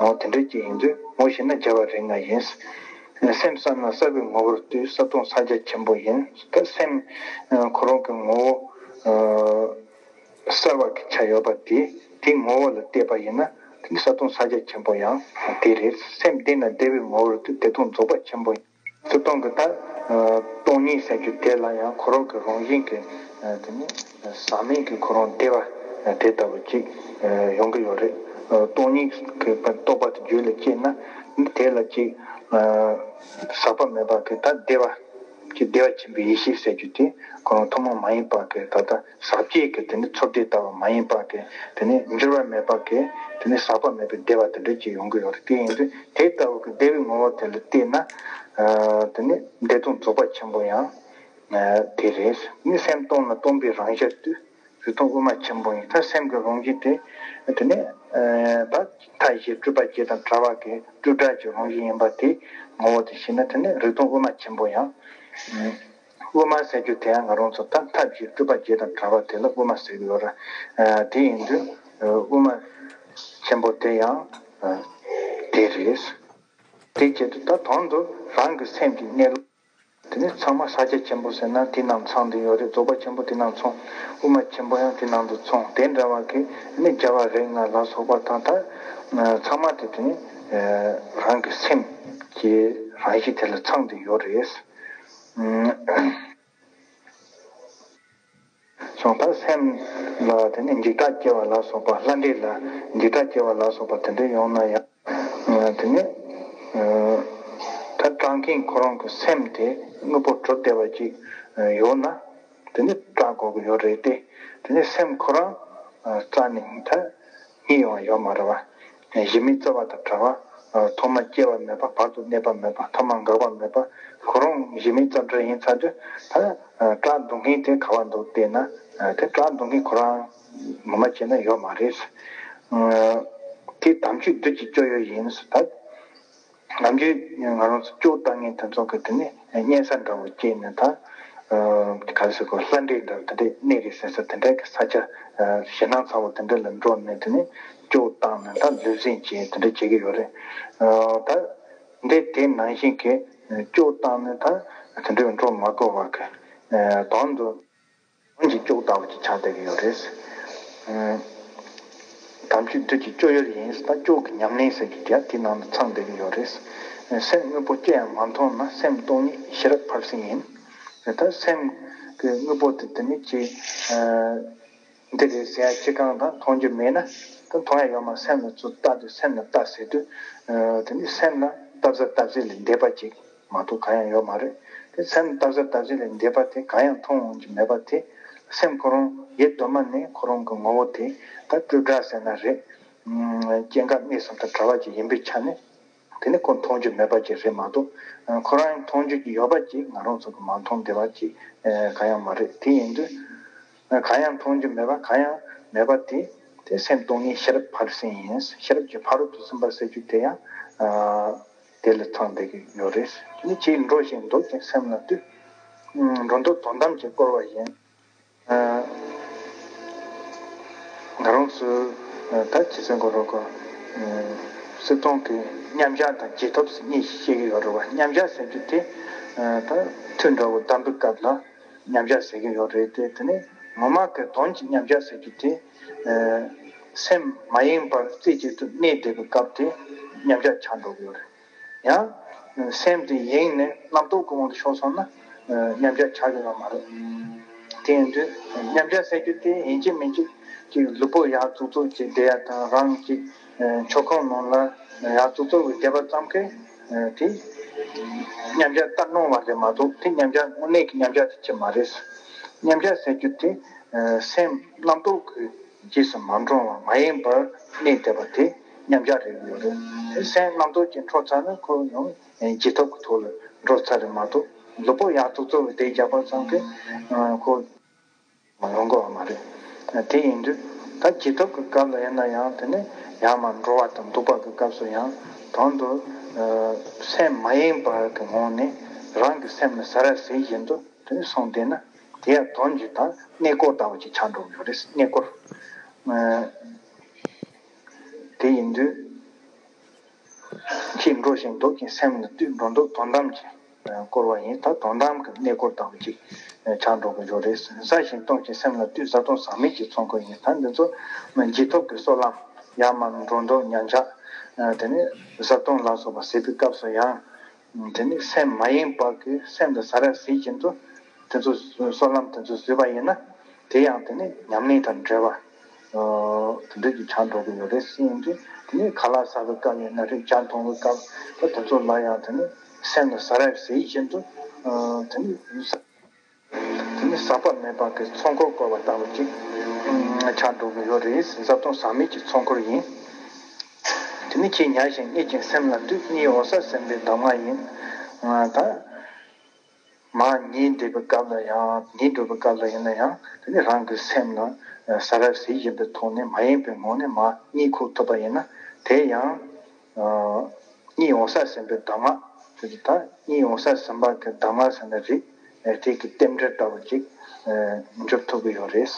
ངོ་དེ་འདྲ་ཅིག་ཡིན་དུས་ངོ་ཤེས་ན་རྒྱལ་བ་རིགས་ལྔ་ཡིན། སེམས་གསལ་ན་གསལ་བའི་ངོ་བོར་ལྟོས། གསལ་སྟོང་ས་རྒྱ་ཆེན་པོ་ཡིན། ད་སེམས་ཁོ་རང་གི་ངོ་བོ་གསལ་བ་གི་ཆ་ཡོད་པ་དེ་དེའི་ངོ་བོ་ལ་བལྟས་པ་ཡིན་ན་དེ་ནི་གསལ་སྟོང་ས་རྒྱ་ཆེན་པོ་ཡང་དེ་རེད། སེམས་བདེ་ན་བདེ་བའི་ངོ་བོར་ལྟོས། བདེ་སྟོང་རྫོགས་པ་ཆེན་པོ་ཡིན། སྤྱིར་བཏང་གི་ད། སྟོང་ཉིད་ཟེར་རྒྱུ་དེ་ལ་ཡང་ཁོ་རང་གི་རང་བཞིན་གྱི། དེ་ནི་ཟག་མེད་ཀྱི་ཁོ་རང་བདེ་བ་དེ་ལྟ་བུ་ཅིག་ཡོང་གི་ཡོད་རེད། སྟོང་ཉིད་ཀྱི་རྟོགས་པ་དེ་རྒྱུད་ལ་སྐྱེས་ན་དེ་ལ་ཅིག་ཟག་པ་མེད་པ་གི་ད་བདེ་བ་ཅིག་བདེ་བ་ཆེན་པོའི་ཡེ་ཤེས་ཟེར་རྒྱུ་དེ་ཁོ་རང་ཐུན་མོང་མ་ཡིན་པ་གི་ད་ལྟ། ཟག་བཅས་ཀྱི་དེ་ནི་ཚོར་འདུ་ལྟ་བུ་མ་ཡིན་པ་གི་དེ་ནི་འགྱུར་བ་མེད་པ་གི་དེ་ནི་ཟག་པ་མེད་པའི་བདེ་བ་དེ་འདྲ་ཅིག་ཡོང་གི་ཡོད་རེད། དེ་ཡིན་དུས་དེ་ལྟ་བུ་གི་བདེ་བའི་ངོ་བོ་དེ་ལ་བལྟས་ན། དེ་ནི་བདེ་སྟོང་རྫོགས་པ་ཆེན་པོ་ཡང་དེ་རེད། ནི་སེམས་སྟོང་ལ་སྟོང་པའི་རང་ཞལ་ལྟོས། རིག་སྟོང་དབུ་མ་ཆེན་པོ་ཡིན། ད་སེམས་ཀྱི་རང་བཞིན་དེ་དེ་ནི་ད་མཐའ་བཞི་སྤྲོས་པ་བརྒྱད་དང་བྲལ་བ་གི་སྤྲོས་བྲལ་གྱི་རང་བཞིན་ཡིན་པ་དེ་ངོ་བོ་དེ་ཤེས་ན་དེ་ནི་རིག་སྟོང་དབུ་མ་ཆེན་པོ་ཡང་། དབུ་མ་ཟེར་རྒྱུ་དེ་ཡང་ང་རང་ཚོ་ད་མཐའ་བཞི་སྤྲོས་པ་བརྒྱད་དང་བྲལ་བ་དེ་ལ་དབུ་མ་ཟེར་གྱི་ཡོད་རེད། དེ་ཡིན་དུས་དབུ་མ་ཆེན་པོ་དེ་ཡང་དེ་རེད། དེ་བྱེད་དུས་ད་དོན་དུ་རང་གི་སེམས་ཀྱི་གནས་ལུགས་དེ་ནི་ཚང་མ་ས་སྐྱ་ཆེན་པོ་ཟེར་ན་དེ་ནང་ཚང་བསྡད་ཡོད་རེད། རྫོགས་པ་ཆེན་པོ་དེ་ནང་ཚང་། དབུ་མ་ཆེན་པོ་ཡང་དེ་ནང་དུ་ཚང་། དེ་འདྲ་བ་གི་ནི་རྒྱལ་བ་རིགས་ལྔ་ལ་སོགས་པ་དང་ད་ཚང་མ་དེ་དེ་ནི་རང་གི་སེམས་ཀྱི་རང་བཞིན་དེ་ལ་ཚང་བསྡད་ཡོད་རེད། སོང་ཙང་སེམས་ལ་དེ་ནི་འཇིགས་སྐྲག་སྐྱེ་བ་ལ་སོགས་པ། ལྷ་འདྲེ་ལ་འཇིགས་སྐྲག་སྐྱེ་བ་ལ་སོགས་པ་དེ་འདྲ་ཡོང་ན་ཡང་། དེ་ནི་ད་སྐྲག་མཁན་ཁོ་རང་གི་སེམས་དེ་དངོས་པོ་གྲུབ་བསྡད་པ་ཅིག་ཡོད་ན་དེ་ནི་སྐྲག་དགོས་ཀྱི་ཡོད་རེད་དེ། དེ་ནི་སེམས་ཁོ་རང་རྩ་ནས་ད་རྙེད་ཡོང་བ་ཡོད་མ་རེད་བ། གཞི་མེད་རྩ་བ་དང་བྲལ་བ། ཐོག་མ་སྐྱེ་བ་མེད་པ། བར་དུ་གནས་པ་མེད་པ། ཐ་མ་འགག་པ་མེད་པ། ཁོ་རང་གཞི་མེད་རྩ་བྲལ་ཡིན་ཚར་དུས། ད་སྐྲག་སྡུག་བསྔལ་དེ་ག་བ་འདུག་བལྟས་ན། དེ་སྐྲག་སྡུག་བསྔལ་ཁོ་རང་ངོ་མ་བྱས་ན་ཡོད་མ་རེད། དེ་དམ་ཆོས་བདུད་ཀྱི་སྤྱོད་ཡུལ་ཡིན། ད་ནམ་རྒྱུན་ང་རང་ཚོ་སྐྱོ་བཏང་མཁན་དེ་ཚོ་གི་དེ་ནས་གཉན་ས་འདྲ་བོ་སྐྱེས་ནས། ད་ག་རེ་ཟེར་དགོས། ལྷ་འདྲེ་འདྲ་དེ་འདྲས་གནས་རེད་ཟེར་ས་དེ་འདྲས་ཀྱི་ས་ཆ། ཞེད་སྣང་ཚ་བོ་དེ་འདྲས་ལ་འགྲོ་ནས། དེ་ནས་སྐྱོ་བཏང་ནས་ད་ལུས་སེམས་ཀྱིས་དེ་འདྲས་བྱེད་ཀྱི་ཡོད་རེད། ད་འདྲས་དེ་ནང་བཞིན་གྱི་སྐྱོ་བཏང་ནས་ད་དེ་འདྲས་འགྲོ་མ་དགོས་པ་གི་དོན་དུ། དོན་གྱི་སྐྱོ་ལྟ་བུ་ཅིག་ཆགས་བསྡད་ཀྱི་ཡོད་རེད། ཨ། དམ་ཆོས་བདུད་ཀྱི་སྤྱོད་ཡུལ་ཡིན། ད་སྐྱོ་གི་ཉམས་ལེན་ཟེར་གྱི་དེ་དེའི་ནང་དུ་ཚང་བསྡད་ཀྱི་ཡོད་རེད། སེམས་དངོས་པོ་ཅི་ཡང་མ་མཐོང་ན། སེམས་སྟོང་ཉིད་ཤེས་རབ་ཕར་ཕྱིན་ཡིན། ད་སེམས་ཀྱི་དངོས་པོ་དེ་དེ་ནི་ཅི། ཨ། འདི་རེད་ཟེར་ཡ་ཅི་གང་དང་མཐོང་རྒྱུ་མེད་ན། ད་མཐོང་ཡ་ཡོད་མ། སེམས་ལ་ཚུར་ལྟ་དུས། སེམས་ལ་ལྟ་ཟེར་དུས། ཨ། དེ་ནི་སེམས་ལ་ལྟ་ས་ལྟ་ས་ལས་འདས་པ་ཅིག་མ་གཏོགས་གང་ཡང་ཡོད་མ་རེད། དེ་སེམས་ལྟ་ས་ལྟ་ས་ལས་འདས་པ་དེ་གང་ཡང་མཐོང་འོང་རྒྱུ་མེད་པ་དེ། སེམས་ཁོ་རང་ཡེ་གདོད་མ་ནས་ཁོ་རང་གི་ངོ་བོ་དེ་ད་སྤྲོས་བྲལ་ཟེར་ན་རེད། སྐྱེ་འགག་གནས་གསུམ་དང་བྲལ་བ་ཅིག་ཡིན་པའི་ཆ་ནས། དེ་ནི་ཁོ་མཐོང་རྒྱུ་མེད་པ་ཅིག་རེད་མ་གཏོགས། ཁོ་རང་མཐོང་རྒྱུ་ཅིག་ཡོད་པ་ཅིག་ང་རང་ཚོ་གི་མ་མཐོང་བདེ་བ་ཅིག་གང་ཡང་མ་རེད། དེ་ཡིན་དུས། གང་ཡང་མཐོང་རྒྱུ་མེད་པ། གང་ཡང་མེད་པ་དེ། དེ་སེམས་སྟོང་ཉིད་ཤེས་རབ་ཕ་རོལ་ཏུ་ཕྱིན་ཡིན། ཤེས་རབ་ཀྱི་ཕ་རོལ་ཏུ་ཕྱིན་པ་ཟེར་རྒྱུ་དེ་ཡང་། ཨ། དེ་ལ་ཚང་བསྡད་ཀྱི་ཡོད་རེད། དེ་ནི་ཅིས་འགྲོ་ཞིང་འདུག་ཅིང་སེམས་ལ་ལྟོས། འགྲོ་འདུག་དོན་དམ་གྱི་སྐོར་བ་ཡིན། ཨ། ང་རང་ཚོས་ད་ཅི་ཟེར་དགོས་རེད་གོ། སྲིད་སྐྱོང་གི་མཉམ་བཞག་དང་རྗེས་ཐོབ་ཟེར་གཉིས་ཤིག་བཤད་ཀྱི་ཡོད་རེད་བ། མཉམ་བཞག་ཟེར་རྒྱུ་དེ། ཨ། ད་ཐུན་འདྲ་བོ་བསྡམས་པའི་སྐབས་ལ། མཉམ་བཞག་ཟེར་གྱི་ཡོད་རེད་དེ། དེ་ནི་ངོ་མ་གི་དོན་གྱི་མཉམ་བཞག་ཟེར་རྒྱུ་དེ། ཨ། སེམས་མ་ཡེངས་པར་རྩེ་གཅིག་ཏུ་གནས་བསྡད་པའི་སྐབས་དེ་མཉམ་བཞག་ཆགས་འགྲོ་གི་ཡོད་རེད། ཡང་སེམས་དེ་ཡེངས་ནས་རྣམ་རྟོག་གི་དབང་དུ་ཤོར་སོང་ན། ཨ། མཉམ་བཞག་ཆགས་ཀྱི་ཡོད་མ་རེད། དེ་ཡིན་དུས་མཉམ་བཞག་ཟེར་རྒྱུ་དེ་ཡིན་གཅིག་མིན་གཅིག་ཅིག་ལུས་པོ་ཡར་བཙུགས་བཙུགས་ཅིག་བསྡད་ཡ་དང་། རང་ཅིག་ཨ། མཆོད་ཁང་ནང་ལ་ཡར་བཙུགས་བཙུགས་བསྡད་པ་ཙམ་གྱིས། ཨ། དེ་མཉམ་བཞག་ལྟར་སྣང་བ་རེད་མ་གཏོགས། དེ་མཉམ་བཞག་དངོས་གནས་ཀྱི་མཉམ་བཞག་དེ་ཅིག་མ་རེད། མཉམ་བཞག་ཟེར་རྒྱུ་དེ། ཨ། སེམས་རྣམ་རྟོག་གི་རྗེས་སུ་མ་འབྲང་བར་མ་ཡེངས་པར་གནས་བསྡད་པ་དེ་མཉམ་བཞག་རེད་ཡོད་རེད། དེ་སེམས་རྣམ་རྟོག་ཅིག་འཕྲོག་ཚར་ན་ཁོ་ཡང་རྗེས་ཐོབ་ཀྱི་ཐོག་ལ་འགྲོ་ཚར་རེད་མ་གཏོགས། ལུས་པོ་ཡར་བཙུགས་བཙུགས་བསྡད་རྒྱག་པ་ཙམ་གྱིས། ཨ། ཁོ་མ་ཡོང་གི་ཡོད་མ་རེད། དེ་ཡིན་དུས་ད་རྗེས་ཐོབ་ཀྱི་སྐབས་ལ་ཡིན་ན་ཡང་། དེ་ནས་ཡར་མར་འགྲོ་བ་དང་འདུག་པ་གི་སྐབས་སུ་ཡང་དོན་དུ། ཨ། སེམས་མ་ཡེངས་པ་གི་ངང་ནས་རང་གི་སེམས་ལ་ཟ་ར་ཟ་བཞིན་དུ་དེ་ནས་སོང་བསྡད་ན། དེ་ཡང་དོན་གྱི་ད་གནས་སྐོར་ལྟ་བུ་ཅིག་ཆགས་འགྲོ་གི་ཡོད་རེད། གནས་སྐོར། ཨ། དེ་ཡིན་དུས། ཅིས་འགྲོ་ཞིང་འདུག་ཅིང་སེམས་ལ་ལྟོས། འགྲོ་འདུག་དོན་དམ་གྱི་སྐོར་བ་ཡིན། ད་དོན་དམ་གྱི་གནས་སྐོར་ལྟ་བུ་ཅིག་ཆགས་འགྲོ་གི་ཡོད་རེད། བཟའ་ཞིང་བཏུང་ཞིང་སེམས་ལ་ལྟོས། བཟའ་བཏུང་ཟག་མེད་ཀྱི་ཚོགས་འཁོར་ཡིན། ད་འདི་ཚོ་རྗེས་ཐོབ་ཀྱི་གསོལ་ལམ། ཡར་མར་འགྲོ་འདུག་ཉལ་འཆག་དེ་ནས་བཟའ་བཏུང་ལ་སོགས་པ་ཟས་པའི་སྐབས་སུ་ཡང་། དེ་ནི་སེམས་མ་ཡེངས་པ་གི་སེམས་ལ་ཟ་ར་ཟ་བཞིན་དུ་དེ་ཚོ་གསོལ་ལམ་དེ་ཚོ་བཟོས་པ་ཡིན་ན། དེ་ཡང་དེ་ནི་ཉམས་ལེན་དང་འབྲེལ་བ་དེ་འདྲ་ཅིག་ཆགས་འགྲོ་གི་ཡོད་རེད། ཟེར་ཡིན་དུས། དེ་ནི་ཁ་ལག་ཟ་བའི་སྐབས་ཡིན་ན་རེད། ཇ་འཐུང་བའི་སྐབས་ད་དེ་ཚོ་ལ་ཡང་དེ་ནི་སེམས་ལ་ཟ་ར་ཟ་བཞིན་དུ། དེ་ནི་ཟ། དེ་ནི་ཟག་པ་མེད་པ་གི་ཚོགས་འཁོར་བསྐོར་བ་ལྟ་བུ་ཅིག་ཆགས་འགྲོ་གི་ཡོད་རེད། བཟའ་བཏུང་ཟག་མེད་ཀྱི་ཚོགས་འཁོར་ཡིན། དེ་ནི་ཁྱེད་ཉལ་ཞིང་གཉིད་ཀྱིས་སེམས་ལ་ལྟོས། གཉིད་འོད་གསལ་སེམས་དཔའི་གདམས་ངག་ཡིན། ད་མར་གཉིད་འདེབས་པའི་སྐབས་ལ་ཡང་། གཉིད་འགྲོ་བའི་སྐབས་ལ་ཡིན་ན་ཡང་། དེ་ནི་རང་གི་སེམས་ལ་ཟ་ར་ཟ་བཞིན་པའི་ཐོག་ནས་མ་ཡེངས་པའི་ངང་ནས་མར་གཉིད་ཁུག་ཐུབ་པ་ཡིན་ན། དེ་ཡང་གཉིད་འོད་གསལ་སེམས་དཔའི་གདམས་ངག་དེ་རེད། ད་གཉིད་འོད་གསལ་སེམས་དཔའ་གི་གདམས་ངག་ཟེར་ན་རེད། དེ་གི་རྟེན་འབྲེལ་ལྟ་བུ་ཅིག་འཇོག་ཐུབ་ཀྱི་ཡོད་རེད།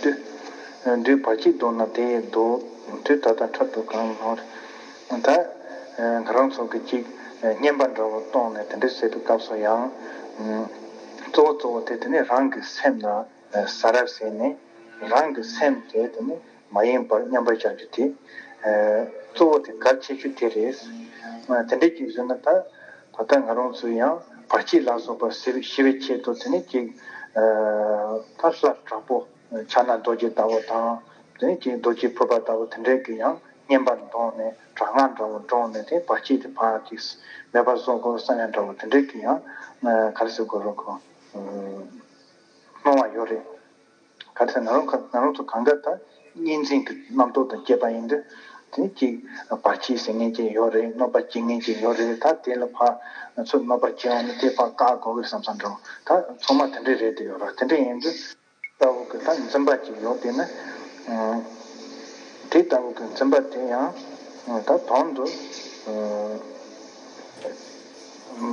དུས། དུས་བར་ཆད་བཟློག་ན་དེ་ཡིས་བཟློག་དུས་ད་ལྟ་འཕྲལ་དུ་གང་ནོར། ད་ང་རང་ཚོ་གི་ཅིག་བསྙེན་པ་འདྲ་བོ་བཏང་ནས་དེ་འདྲ་བྱེད་པའི་སྐབས་སུ་ཡང་། གཙོ་བོ་གཙོ་བོ་དེ་དེ་ནི་རང་གི་སེམས་ལ་ཟ་ར་ཟ་ནས། རང་གི་སེམས་དེ་དེ་ནི་མ་ཡེངས་པར་མཉམ་པར་བཞག་རྒྱུ་དེ་གཙོ་བོ་དེ་གལ་ཆེ་ཤོས་དེ་རེད། དེ་འདྲ་ཅིག་བཟོས་ན་ད། ད་ལྟ་ང་རང་ཚོས་ཡང་བར་ཆད་ལ་སོགས་པ་ཞི་བའི་ཆེད་དུ་དེ་ནི་ཅིག་ད་ལྷ་དྲག་པོ་ཕྱག་ན་རྡོ་རྗེ་ལྟ་བུ་དང་། དེ་ནི་ཅིག་རྡོ་རྗེ་ཕུར་པ་ལྟ་བུ་དེ་འདྲས་ཀྱི་ཡང་བསྙེན་པ་བཏང་ནས་དྲག་སྔགས་འདྲ་བོ་བགྲངས་ནས། དེ་བར་ཆད་དེ་ཕར་ཅིག་མེད་པ་བཟོ་དགོས་བསམ་ཡ་འདྲ་བོ་དེ་འདྲས་ཀྱི་ཡང་ག་རེ་ཟེར་དགོས་རེད་གོ། སྣང་བ་ཡོད་རེད། ག་རེ་ཟེར་ན་ང་རང་ང་རང་ཚོ་གང་ག་ད་གཉིས་འཛིན་གྱི་རྣམ་རྟོག་དང་བཅས་པ་ཡིན་དུས། དེ་གཅིག་བར་ཆད་ཟེར་མཁན་ཅིག་ཡོད་རེད། གནོད་པ་བྱེད་མཁན་ཅིག་ཡོད་རེད། ད་དེ་ལ་ཕར་ཚུར་གནོད་པ་བྱེད་ཡོང་ན་དེ་ཕར་བཀག་དགོས་ཀྱི་བསམ་བསམ་འགྲོ། ད་ཚང་མ་དེ་འདྲས་རེད་དེ་ཡོད་ར། དེ་འདྲས་ཡིན་དུས། ལྟ་བུ་གི་ད་འཛིན་པ་ཅིག་ཡོད་དེ་ན། ཨ། དེ་ལྟ་བུ་གི་འཛིན་པ་དེ་ཡང་ད་དོན་དུ་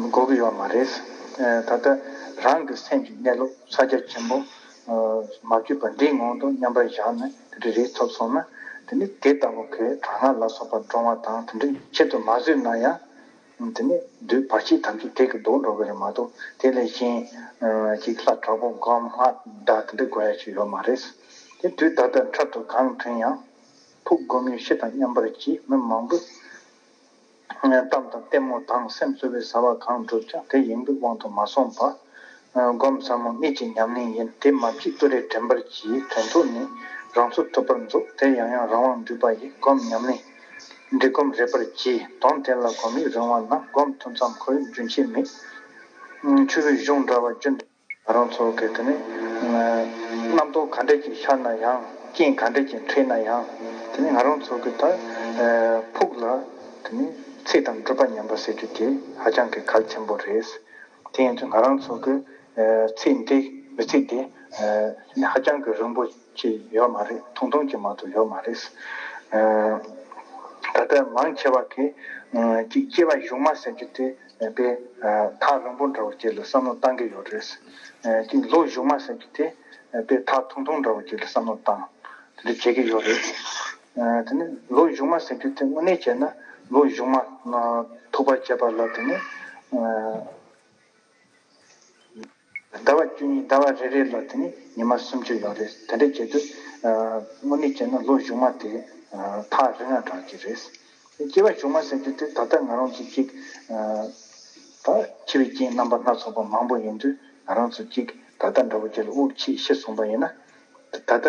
དགོས་ཀྱི་ཡོད་མ་རེད། ད་ལྟ་རང་གི་སེམས་ཀྱི་གནས་ལུགས་ཕྱག་རྒྱ་ཆེན་པོ་མ་བཅོས་པ་འདིའི་ངང་དུ་མཉམ་པར་བཞག་ནས་དེ་འདྲ་རེད་ཐུབ་སོང་ན། དེ་ནི་དེ་ལྟ་བུ་གི་དྲག་སྔགས་ལ་སོགས་པ་བགྲང་བ་དང་དེ་འདྲའི་ཆེད་དུ་མ་བཟོས་ན་ཡང་། དེ་ནས་བདུད་བར་ཆད་ཐམས་ཅད་དེ་གིས་བཟློག་འགྲོ་གི་རེད་མ་གཏོགས། དེ་ལས་གཞན་ཅིག་ལྷ་དྲག་པོ་སྒོམ་སྔགས་བཟླ་དེ་འདྲ་དགོས་ཡ་ཅིག་ཡོད་མ་རེད། དེ་དུས་ད་ལྟ་འཕྲལ་དུ་གང་དྲན་ཡང་། ཕུགས་སྒོམ་ཡུལ་ཕྱི་དང་མཉམ་པར་གྱིས། མི་མང་པོས་གཏམ་དང་ལྟད་མོ་དང་། སེམས་གསོ་བའི་བྱ་བ་གང་བསྒྲུབས་ཀྱང་། དེ་ཡིན་པའི་དབང་དུ་མ་སོང་བར། སྒོམ་ཟབ་མོ་གནད་ཀྱི་ཉམས་ལེན་ཡིན། དེ་མ་བགྱིས་ཏུ་རེ་དྲན་པར་གྱིས། དྲན་ཚུལ་ནི་རང་ཚུགས་ཐུབ་པར་མཛོད། དེ་ཡང་ཡང་རང་དབང་འདུས་པ་ཡི། སྒོམ་ཉམས་ལེན་འབྲས་སྒོམ་རེག་པར་གྱིས། དོན་དེ་ལ་གོམས་ཡིད་རིང་བ་ན། སྒོམ་ཐུན་མཚམས་ཁོར་ཡུག་རྒྱུན་ཆད་མེད། ཆུ་བོའི་གཞུང་འདྲ་བ་རྒྱུན། ང་རང་ཚོ་གི་དེ་ནི་རྣམ་རྟོག་ག་འདྲ་ཅིག་ཤར་ན་ཡང་། རྐྱེན་ག་འདྲ་ཅིག་འཕྲད་ན་ཡང་། དེ་ནི་ང་རང་ཚོ་གི་ད་ཕུགས་ལ་དེ་ནི་ཚེ་དང་སྒྲུབ་པ་ཉམས་པ་ཟེར་རྒྱུ་དེ་ཧ་ཅང་གི་གལ་ཆེན་པོ་རེད། དེ་ཡིན་དུས་ང་རང་ཚོ་གི་ཚེ་འདི་མི་ཚེ་འདི་ཧ་ཅང་གི་རིང་པོ་ཅིག་ཡོད་མ་རེད། ཐུང་ཐུང་ཅིག་མ་གཏོགས་ཡོད་མ་རེད། ད་ལྟ་མང་ཆེ་བ་གིས་ཅིག་སྐྱེ་བ་གཞུག་མ་ཟེར་རྒྱུ་དེ་དཔེ་ཐག་རིང་པོ་འདྲ་བོ་ཅིག་ལ་བསམ་བློ་བཏང་གི་ཡོད་རེད། ཅིག་ལོ་གཞུག་མ་ཟེར་རྒྱུ་དེ་དཔེ་ཐག་ཐུང་ཐུང་འདྲ་བོ་ཅིག་ལ་བསམ་བློ་བཏང་དེ་འདྲ་བྱེད་ཀྱི་ཡོད་རེད། དེ་ནི་ལོ་གཞུག་མ་ཟེར་རྒྱུ་དེ་དངོས་གནས་བྱས་ན་ལོ་གཞུག་མ་ཐུག་པར་བྱེད་པ་ལ་དེ་ནི། ཟླ་བ་བཅུ་གཉིས། ཟླ་བ་རེ་རེ་ལ་དེ་ནི་ཉི་མ་སུམ་ཅུ་ཡོད་རེད། དེ་འདྲ་བྱེད་དུས་དངོས་གནས་བྱས་ན་ལོ་གཞུག་མ་དེ་ཐག་རིང་ང་དྲགས་ཀྱི་རེད། སྐྱེ་བ་གཞུག་མ་ཟེར་རྒྱུ་དེ་ད་ལྟ་ང་རང་ཚོ་གཅིག་ད་འཆི་བའི་རྐྱེན་རྣམ་པ་སྣ་ཚོགས་པ་མང་པོ་ཡིན་དུས་ང་རང་ཚོ་གཅིག་ད་ལྟ་འདྲ་བོ་ཅིག་ལ་དབུགས་ཆད་ཤི་སོང་པ་ཡིན་ན། ད་ལྟ་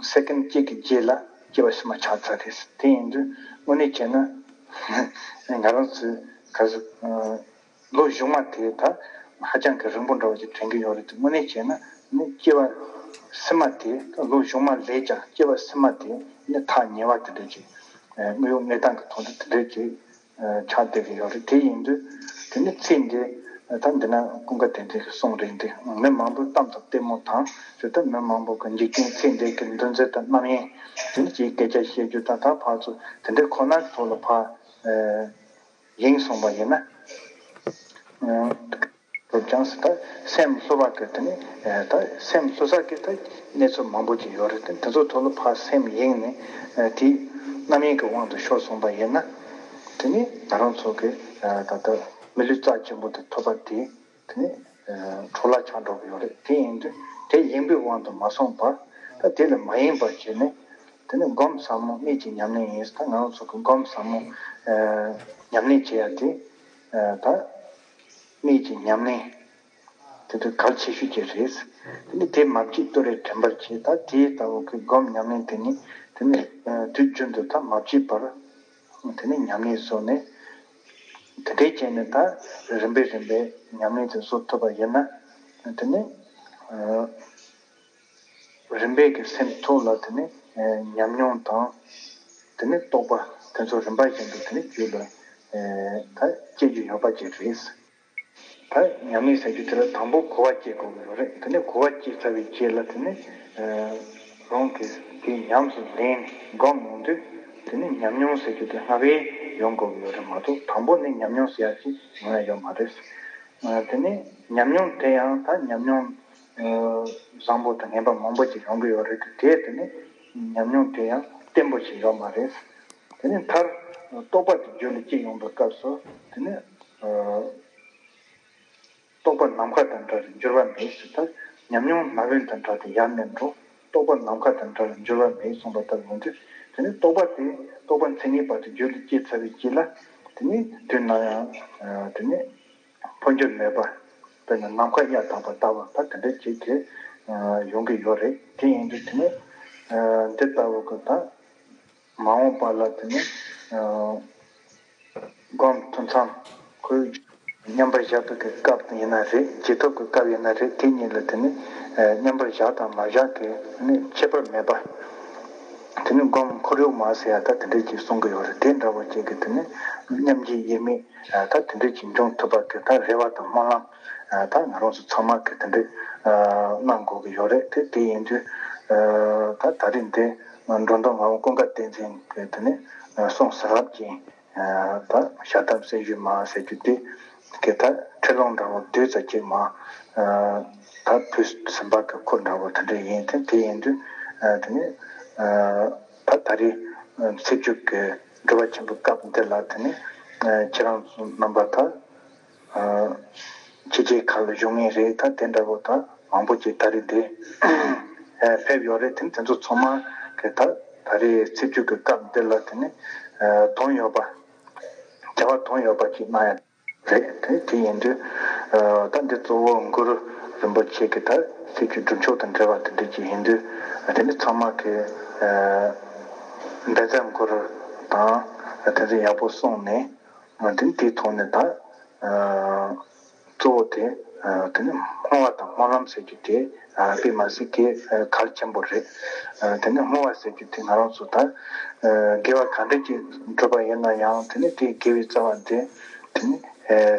སེ་ཀན་གཅིག་གི་རྗེས་ལ་སྐྱེ་བ་ཕྱི་མ་ཆགས་ཚར་རེད། དེ་ཡིན་དུས་དངོས་གནས་བྱས་ན་ང་རང་ཚོའི་ག་ཚོད། ལོ་གཞུག་མ་དེ་ད་ཧ་ཅང་གི་རིང་པོ་འདྲ་བོ་ཅིག་དྲན་གྱི་ཡོད་རེད་དེ། དངོས་གནས་བྱས་ན་ནི་སྐྱེ་བ་ཕྱི་མ་དེ་ད་ལོ་གཞུག་མ་ལས་ཀྱང་སྐྱེ་བ་ཕྱི་མ་དེ་ནི་ཐག་ཉེ་བ་དེ་འདྲ་ཅིག་དངོས་ཡོད་གནས་སྟངས་ཀྱི་ཐོག་ནས་དེ་འདྲ་ཅིག་ཆགས་བསྡད་ཀྱི་ཡོད་རེད། དེ་ཡིན་དུས་དེ་ནི་ཚེ་འདི་ད་འདི་ན་ཀུན་དགའ་བསྟན་འཛིན་གྱིས་གསུངས་རེད་འདི། མི་མང་པོས་གཏམ་དང་ལྟད་མོ་དང་ཟེར་ད་མི་མང་པོ་གི་འཇིག་རྟེན་ཚེ་འདི་གི་འདུ་འཛི་དང་རྣམ་གཡེང་དེ་ནི་ཅིག་སྐད་ཆ་བཤད་རྒྱུ་དང་ད་ཕར་ཚུར་དེ་འདྲའི་ཁོ་ན་གི་ཐོག་ལ་ཕར། ཡེངས་སོང་པ་ཡིན་ན། ཨ། སློབ་སྦྱོང་ཟེར་ད་སེམས་སློབ་པ་གི་དེ་ནི་ད་སེམས་སློབ་ས་གི་ད་གནས་ཚུལ་མང་པོ་ཅིག་ཡོད་རེད་དེ། དེ་ཚོ་ཐོག་ལ་ཕར་སེམས་ཡེངས་ནས་དེའི་རྣམ་གཡེང་གི་དབང་དུ་ཤོར་སོང་པ་ཡིན་ན། དེ་ནི་ང་རང་ཚོ་གི་ད་ལྟ་མི་ལུས་རྩ་ཆེན་པོ་དེ་ཐོབ་པ་དེ་དེ་ནི་འཕྲོ་བརླག་ཆགས་འགྲོ་གི་ཡོད་རེད། དེ་ཡིན་དུས་དེ་ཡེངས་པའི་དབང་དུ་མ་སོང་བར་ད་དེ་ལ་མ་ཡེངས་པར་བྱས་ནས། དེ་ནི་སྒོམ་ཟབ་མོ་གནད་ཀྱི་ཉམས་ལེན་ཡིན། ད་ང་རང་ཚོ་གི་སྒོམ་ཟབ་མོ་ཉམས་ལེན་བྱེད་ཡ་དེ་ད་གནད་ཀྱི་ཉམས་ལེན་དེ་དུས་གལ་ཆེ་ཤོས་ཅིག་རེད། དེ་ནི་དེ་མ་བགྱིས་ཏུ་རེ་དྲན་པར་བྱེད། ད་དེའི་ལྟ་བུ་གི་སྒོམ་ཉམས་ལེན་དེ་ནི་དེ་ནི་དུས་རྒྱུན་དུ་ད་མ་བགྱིས་པར་དེ་ནི་ཉམས་ལེན་བཟོ་ནས་དེ་འདྲའི་བྱས་ནས་ད་རིམ་པས་རིམ་པས་ཉམས་ལེན་དེ་བཟོ་ཐུབ་པ་ཡིན་ན་དེ་ནི། རིམ་པས་ཀྱི་སེམས་ཐོག་ལ་དེ་ནི་ཉམས་མྱོང་དང་། དེ་ནི་རྟོགས་པ་དེ་ཚོ་རིམ་པ་བཞིན་དུ་དེ་ནི་རྒྱུད་ལ་ད་སྐྱེ་རྒྱུ་ཡོད་པ་ཅིག་རེད། ད་ཉམས་ལེན་ཟེར་རྒྱུ་དེ་ལ་དང་པོ་གོ་བ་སྐྱེ་དགོས་ཀྱི་ཡོད་རེད། དེ་ནི་གོ་བ་སྐྱེ་ཚར་བའི་རྗེས་ལ་དེ་ནི་རང་གིས་དེ་ཉམས་སུ་ལེན་སྒོམ་ཡོང་དུས་དེ་ནི་ཉམས་མྱོང་ཟེར་རྒྱུ་དེ་སྔ་བས་ཡོང་དགོས་ཀྱི་ཡོད་རེད་མ་གཏོགས་དང་པོ་ནས་ཉམས་མྱོང་ཟེར་ཡ་ཅིག་ཡོང་ཡ་ཡོད་མ་རེད། དེ་ནི་ཉམས་མྱོང་དེ་ཡང་ད་ཉམས་མྱོང་བཟང་པོ་དང་ངན་པ་མང་པོ་ཞིག་ཡོང་གི་ཡོད་རེད་དེ། དེ་དེ་ནི་ཉམས་མྱོང་དེ་ཡང་བརྟན་པོ་ཞིག་ཡོད་མ་རེད། དེ་ནི་མཐར་རྟོགས་པ་དེ་རྒྱུད་ལ་སྐྱེ་ཡོང་བའི་སྐབས་སུ་དེ་ནི་རྟོགས་པ་ནམ་མཁའ་དང་འདྲ་རེད་འགྱུར་བ་མེད་ཟེར། ད་ཉམས་མྱོང་ན་བུན་དང་འདྲ་སྟེ་ཡལ་ནས་འགྲོ། རྟོགས་པ་ནམ་མཁའ་དང་འདྲ་རེད་འགྱུར་བ་མེད་གསུངས་པ་ལྟར་ཡིན་དུས་དེ་ནི་རྟོགས་པ་དེ་རྟོགས་པ་མཚན་ཉིད་པ་དེ་རྒྱུད་ལ་སྐྱེས་ཚར་བའི་རྗེས་ལ་དེ་ནི་དུས་ནམ་ཡང་དེ་ནི། འཕོ་འགྱུར་མེད་པ། དཔེར་ན་ནམ་མཁའ་གཡའ་དག་པ་ལྟ་བུ་ད་དེ་འདྲ་ཅིག་གི་ཡོང་གི་ཡོད་རེད། དེ་ཡིན་དུས་དེ་ནི་འདི་ལྟ་བུ་གི་ད་མ་འོངས་པ་ལ་དེ་ནི་སྒོམ་ཐུན་མཚམས་ཁོའི་མཉམ་པར་བཞག་པའི་གི་སྐབས་ཡིན་ན་རེད། བྱེད་ཐབས་ཀྱི་སྐབས་ཡིན་ན་རེད། དེ་གཉིས་ལ་དེ་ནི་མཉམ་པར་བཞག་དང་མ་བཞག་གི་ནི་ཁྱད་པར་མེད་པ། དེ་ནི་སྒོམ་ཁོར་ཡུག་མ་ཟེར་ཡ་ད་དེ་འདྲས་ཅིག་གསུང་གི་ཡོད་རེད། དེ་འདྲ་བོ་ཅིག་གི་དེ་ནི་སྙམ་བརྗིད་དབྱེར་མེད་ད་དེ་འདྲས་ཅིག་འབྱུང་ཐུབ་པ་གི་ད་རེ་བ་དང་སྨོན་ལམ་ད་ང་རང་ཚོ་ཚང་མ་གི་དེ་འདྲས་གནང་དགོས་ཀྱི་ཡོད་རེད། དེ་དེ་ཡིན་དུས་ད་ད་རིང་འདི་འགྲོ་མདོ་ང་བོ་ཀུན་དགའ་བསྟན་འཛིན་གི་དེ་ནི་གསུང་ཟིན་རླབས་ཅན། ད་ཞྭ་དམར་གསེར་ཞུན་མ་ཟེར་རྒྱུ་དེ་གི་ད་ཁྲིད་ལུང་འདྲ་བོ་བསྡུས་ཙམ་ཅིག་མ་ད་བོད་སེམས་པ་གི་ཁུར་འདྲ་བོ་དེ་འདྲ་ཡིན། དེ་དེ་ཡིན་དུས་དེ་ནི་ད་ད་རེས་ཚེས་བཅུ་གི་སྒྲུབ་པ་ཆེན་པོའི་སྐབས་འདི་ལ་དེ་ནི་ཁྱེད་རང་ཚོ་རྣམ་པ་ད་ཕྱི་རྒྱལ་ཁག་ལ་བཞུགས་མཁན་རེད། ད་དེ་འདྲ་བོ་ད་མང་པོ་ཅིག་ད་རེས་འདི་ཕེབས་ཡོད་རེད། དེ་ནི་དེ་ཚོ་ཚང་མ་གི་ད་ད་རེས་ཚེས་བཅུ་གི་སྐབས་འདི་ལ་དེ་ནི་དོན་ཡོད་པ། བྱ་བ་དོན་ཡོད་པ་ཅིག་གནང་ཡ་རེད། དེ་དེ་ཡིན་དུས་ད་འདི་གཙོ་བོ་གུ་རུ་རིན་པོ་ཆེ་གི་ད་སྲིད་ཇུས་སྒྲུབ་ཕྱོགས་དང་འབྲེལ་བ་དེ་འདྲ་ཅིག་ཡིན་དུས་དེ་ནི་ཚང་མ་གི་འབད་བརྩོན་གུ་རུ་དང་དེ་ཚོ་ཡག་པོ་གསུངས་ནས་དེ་ནི་དེའི་ཐོག་ནས་ད་གཙོ་བོ་དེ་དེ་ནི་བསྔོ་བ་དང་སྨོན་ལམ་ཟེར་རྒྱུ་དེ་དཔེ་མ་སྲིད་གལ་གལ་ཆེན་པོ་རེད། དེ་ནི་བསྔོ་བ་ཟེར་རྒྱུ་དེ་ང་རང་ཚོ་ད་དགེ་བ་ག་འདྲ་ཅིག་བསྒྲུབས་པ་ཡིན་ན་ཡང་དེ་ནི་དེའི་དགེ་བའི་རྩ་བ་དེ་དེ་ནི་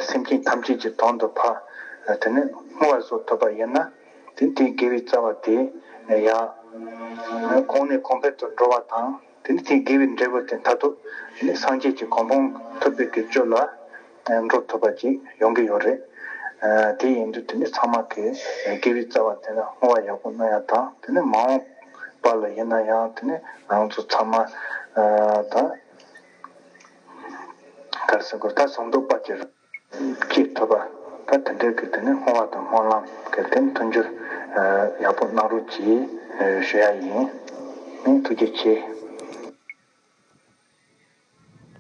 སེམས་ཅན་ཐམས་ཅད་ཀྱི་དོན་དུ་ཕར་དེ་ནི་བསྔོ་བ་བཟོ་ཐུབ་པ་ཡིན་ན་དེ་ནི་དེའི་དགེ་བའི་རྩ་བ་དེ་ཡང་གོང་ནས་གོང་འཕེལ་དུ་འགྲོ་བ་དང་དེ་ནི་དེའི་དགེ་བའི་འབྲས་བུ་དེ་མཐར་ཐུག་དེ་ནི་སངས་རྒྱས་ཀྱི་གོ་འཕང་ཐོབ་པའི་གི་རྒྱུ་ལ་འགྲོ་ཐུབ་པ་ཅིག་ཡོང་གི་ཡོད་རེད། དེ་ཡིན་དུས་དེ་ནི་ཚང་མ་གི་དགེ་བའི་རྩ་བ་དེ་ལ་བསྔོ་བ་ཡག་པོ་གནང་ཡ་དང་དེ་ནི་མ་འོངས་པ་ལ་ཡིན་ན་ཡང་དེ་ནི་ང་ཚོ་ཚང་མ་ད་ག་རེ་ཟེར་དགོས། ད་ཟུང་དུ་པ་ཅིག་སྐྱེས་ཐུབ་པ་ད་དེ་འདྲའི་གི་དེ་ནི་བསྔོ་བ་དང་སྨོན་ལམ་གི་དེ་ནི་མཐུན་འགྱུར་ཡག་པོ་གནང་རོགས་གྱིས་ཞུ་ཡ་ཡིན། ཨེ་ཐུགས་རྗེ་ཆེ།